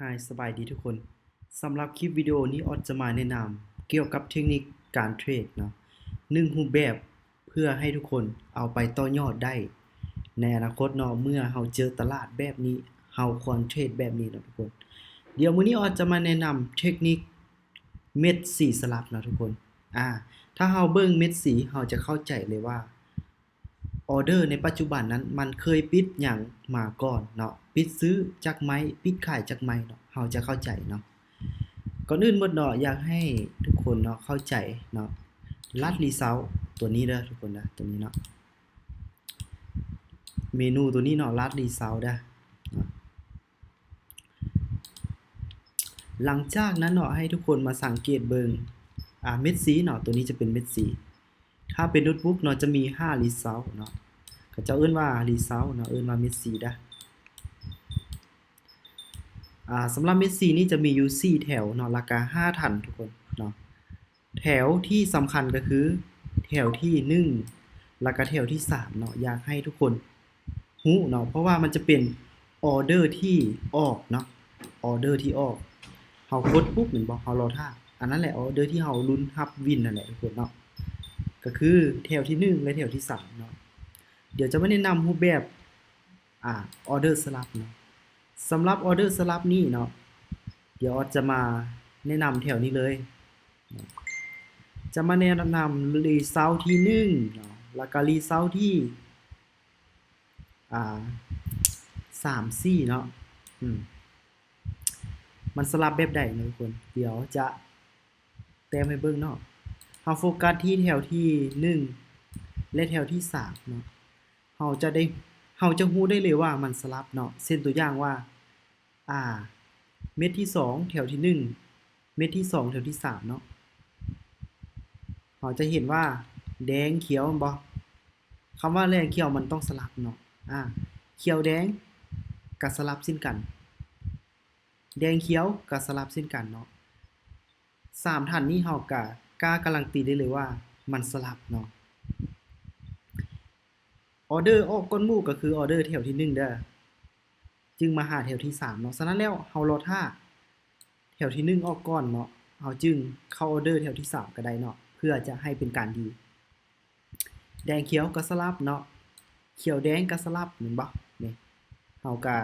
Hi ສະບາຍດີທຸກຄົນ. ສຳລັບຄລິບວິດີໂອນີ້ ອອດຈະມາແນະນຳກ່ຽວກັບເທັກນິກການເທຣດເນາະ ໜຶ່ງຮູບແບບ ເພື່ອໃຫ້ທຸກຄົນເອົາໄປຕໍ່ຍອດໄດ້ໃນອະນາຄົດເນາະ. ເມື່ອເຮົາເຈີຕະຫຼາດແບບນີ້ ເຮົາຄວນເທຣດແບບນີ້ເນາະທຸກຄົນ. ດຽວມື້ນີ້ອອດຈະມາແນະນຳເທັກນິກເມັດສີສະຫຼັບເນາະທຸກຄົນ. ອາ ຖ້າເຮົາເບິ່ງເມັດສີ ເຮົາຈະເຂົ້າໃຈເລີຍວ່າ ອອເດີໃນປັດຈຸບັນນັ້ນ ມັນເຄີຍປິດຫຍັງມາກ່ອນເນາະ, ປິດຊື້ຈັກໄມ້ ປິດຂາຍຈັກໄມ້ເນາະ, ເຮົາຈະເຂົ້າໃຈເນາະ. ກ່ອນອື່ນໝົດເນາະ ຢາກໃຫ້ທຸກຄົນເນາະ ເຂົ້າໃຈເນາະ ລັດຣີເຊົາຕົວນີ້ເດີທຸກຄົນເດີ ຕົວນີ້ເນາະ ເມນູຕົວນີ້ເນາະ ລັດຣີເຊົາເດີເນາະ. ຫຼັງຈາກນັ້ນເນາະ ໃຫ້ທຸກຄົນມາສັງເກດເບິ່ງ ອາ ເມັດສີເນາະ, ຕົວນີ້ຈະເປັນເມັດສີ. ຖ້າເປັນໂນດບຸກເນາະ ຈະມີຫ້າຣີເຊົາເນາະ, ເຂົາເຈົ້າເອີ້ນວ່າຣີເຊົາເນາະ, ເອີ້ນວ່າເມັດສີເດີ. ອາ ສຳລັບເມັດສີນີ້ຈະມີຢູ່ສີ່ແຖວເນາະ ແລ້ວກະຫ້າຖັນທຸກຄົນເນາະ. ແຖວທີ່ສຳຄັນກໍຄືແຖວທີໜຶ່ງ ແລ້ວກະແຖວທີສາມເນາະ, ຢາກໃຫ້ທຸກຄົນຮູ້ເນາະ ເພາະວ່າມັນຈະເປັນອອເດີທີ່ອອກເນາະ, ອອເດີທີ່ອອກ ເຮົາກົດປຸບແມ່ນບໍ່ ເຮົາລໍຖ້າ ອັນນັ້ນແຫຼະ ອອເດີທີ່ເຮົາລຸ້ນຮັບວິນນັ້ນແຫຼະທຸກຄົນເນາະ, ກໍຄືແຖວທີໜຶ່ງ ແລະ ແຖວທີສາມເນາະ. ດຽວຈະມາແນະນຳຮູບແບບ ອາ ອອເດີສະຫຼັບເນາະ. ສຳລັບອອເດີສະຫຼັບນີ້ເນາະ ດຽວອອດຈະມາແນະນຳແຖວນີ້ເລີຍເນາະ, ຈະມາແນະນຳຣີເຊົາທີໜຶ່ງເນາະ ແລ້ວກະຣີເຊົາທີ ອາ ສາມ ສີ່ເນາະ. ອືມ ມັນສະຫຼັບແບບໃດເນາະທຸກຄົນ ດຽວຈະແຕ້ມໃຫ້ເບິ່ງເນາະ. ເຮົາໂຟກັສທີ່ແຖວທີໜຶ່ງ ແລະ ແຖວທີສາມເນາະ, ເຮົາຈະໄດ້ ເຮົາຈະຮູ້ໄດ້ເລີຍວ່າມັນສະຫຼັບເນາະ. ເຊັ່ນຕົວຢ່າງວ່າ ອາ ເມັດທີສອງ ແຖວທີໜຶ່ງ ເມັດທີສອງ ແຖວທີສາມເນາະ, ເຮົາຈະເຫັນວ່າແດງຂຽວແມ່ນບໍ່? ຄຳວ່າແດງຂຽວມັນຕ້ອງສະຫຼັບເນາະ. ອາ ຂຽວແດງກະສະຫຼັບເຊັ່ນກັນ, ແດງຂຽວກະສະຫຼັບເຊັ່ນກັນເນາະ. ສາມຖັນນີ້ເຮົາກະກ້າກາລັນຕີໄດ້ເລີຍວ່າມັນສະຫຼັບເນາະ. ອອເດີອອກກ່ອນໝູ່ກໍຄືອອເດີແຖວທີໜຶ່ງເດີ, ຈຶ່ງມາຫາແຖວທີສາມເນາະ. ສະນັ້ນແລ້ວເຮົາລໍຖ້າແຖວທີໜຶ່ງອອກກ່ອນເນາະ, ເຮົາຈຶ່ງເຂົ້າອອເດີແຖວທີສາມກໍໄດ້ເນາະ ເພື່ອຈະໃຫ້ເປັນການດີ. ແດງຂຽວກໍສະຫຼັບເນາະ, ຂຽວແດງກໍສະຫຼັບແມ່ນບໍ່? ນີ້ ເຮົາກະ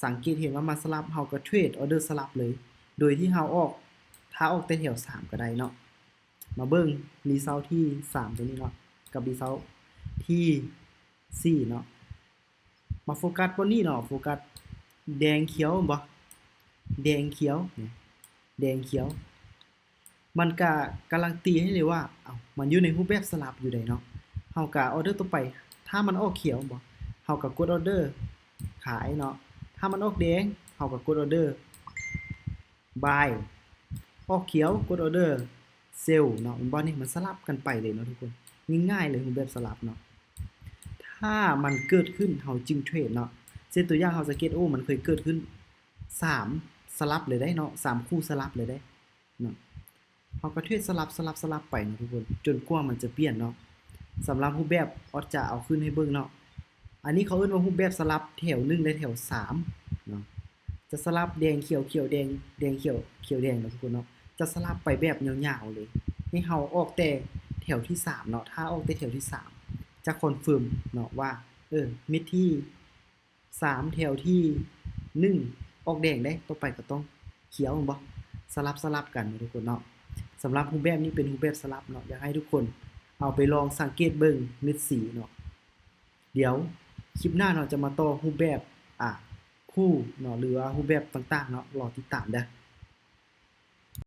ສັງເກດເຫັນວ່າມັນສະຫຼັບ ເຮົາກະເທຣດອອເດີສະຫຼັບເລີຍ ໂດຍທີ່ເຮົາອອກ ຖ້າອອກແຕ່ແຖວສາມກໍໄດ້ເນາະ. ມາເບິ່ງຣີເຊົາທີສາມຕົວນີ້ເນາະ ກັບຣີເຊົາທີສີ່ເນາະ. ມາໂຟກັສບ່ອນນີ້ເນາະ, ໂຟກັສແດງຂຽວແມ່ນບໍ່? ແດງຂຽວນີ້ ແດງຂຽວ ມັນກະກາລັນຕີໃຫ້ເລີຍວ່າ ເອົ້າ ມັນຢູ່ໃນຮູບແບບສະຫຼັບຢູ່ໃດເນາະ. ເຮົາກະອອເດີຕໍ່ໄປ ຖ້າມັນອອກຂຽວແມ່ນບໍ່? ເຮົາກະກົດອອເດີຂາຍເນາະ, ຖ້າມັນອອກແດງ ເຮົາກະກົດອອເດີ ບາຍ, ອອກຂຽວ ກົດອອເດີ ເຊລເນາະ ແມ່ນບໍ່? ນີ້ມັນສະຫຼັບກັນໄປເລີຍເນາະທຸກຄົນ, ງ່າຍໆເລີຍຮູບແບບສະຫຼັບເນາະ. ຖ້າມັນເກີດຂຶ້ນເຮົາຈຶ່ງເທຣດເນາະ, ເຊັ່ນຕົວຢ່າງເຮົາສັງເກດ ໂອ້ ມັນເຄີຍເກີດຂຶ້ນ ສາມ ສະຫຼັບເລີຍເດ້ເນາະ, ສາມຄູ່ສະຫຼັບເລີຍເດ້ເນາະ. ເຮົາກໍເທຣດສະຫຼັບ ສະຫຼັບ ສະຫຼັບໄປເນາະທຸກຄົນ ຈົນກວ່າມັນຈະປ່ຽນເນາະ. ສຳລັບຮູບແບບອອດຈະເອົາຂຶ້ນໃຫ້ເບິ່ງເນາະ, ອັນນີ້ເຂົາເອີ້ນວ່າຮູບແບບສະຫຼັບແຖວໜຶ່ງ ແລະ ແຖວສາມເນາະ. ຈະສະຫຼັບແດງຂຽວ ຂຽວແດງ ແດງຂຽວ ຂຽວແດງເນາະທຸກຄົນເນາະ, ຈະສະຫຼັບໄປແບບຍາວໆເລີຍ ໃຫ້ເຮົາອອກແຕ່ແຖວທີສາມເນາະ. ຖ້າອອກແຕ່ແຖວທີສາມ ຈະຄອນເຟີມເນາະວ່າ ເອີ ເມັດທີ ສາມ ແຖວທີໜຶ່ງ ອອກແດງເດ້, ຕໍ່ໄປກໍຕ້ອງຂຽວແມ່ນບໍ່? ສະຫຼັບ ສະຫຼັບກັນເນາະທຸກຄົນເນາະ. ສຳລັບຮູບແບບນີ້ເປັນຮູບແບບສະຫຼັບເນາະ, ຢາກໃຫ້ທຸກຄົນເອົາໄປລອງສັງເກດເບິ່ງເມັດສີເນາະ. ດຽວຄລິບໜ້າເນາະ ຈະມາຕໍ່ຮູບແບບ ອາ ຄູ່ເນາະ ຫຼືວ່າຮູບແບບຕ່າງໆເນາະ, ລໍຕິດຕາມເດີ້.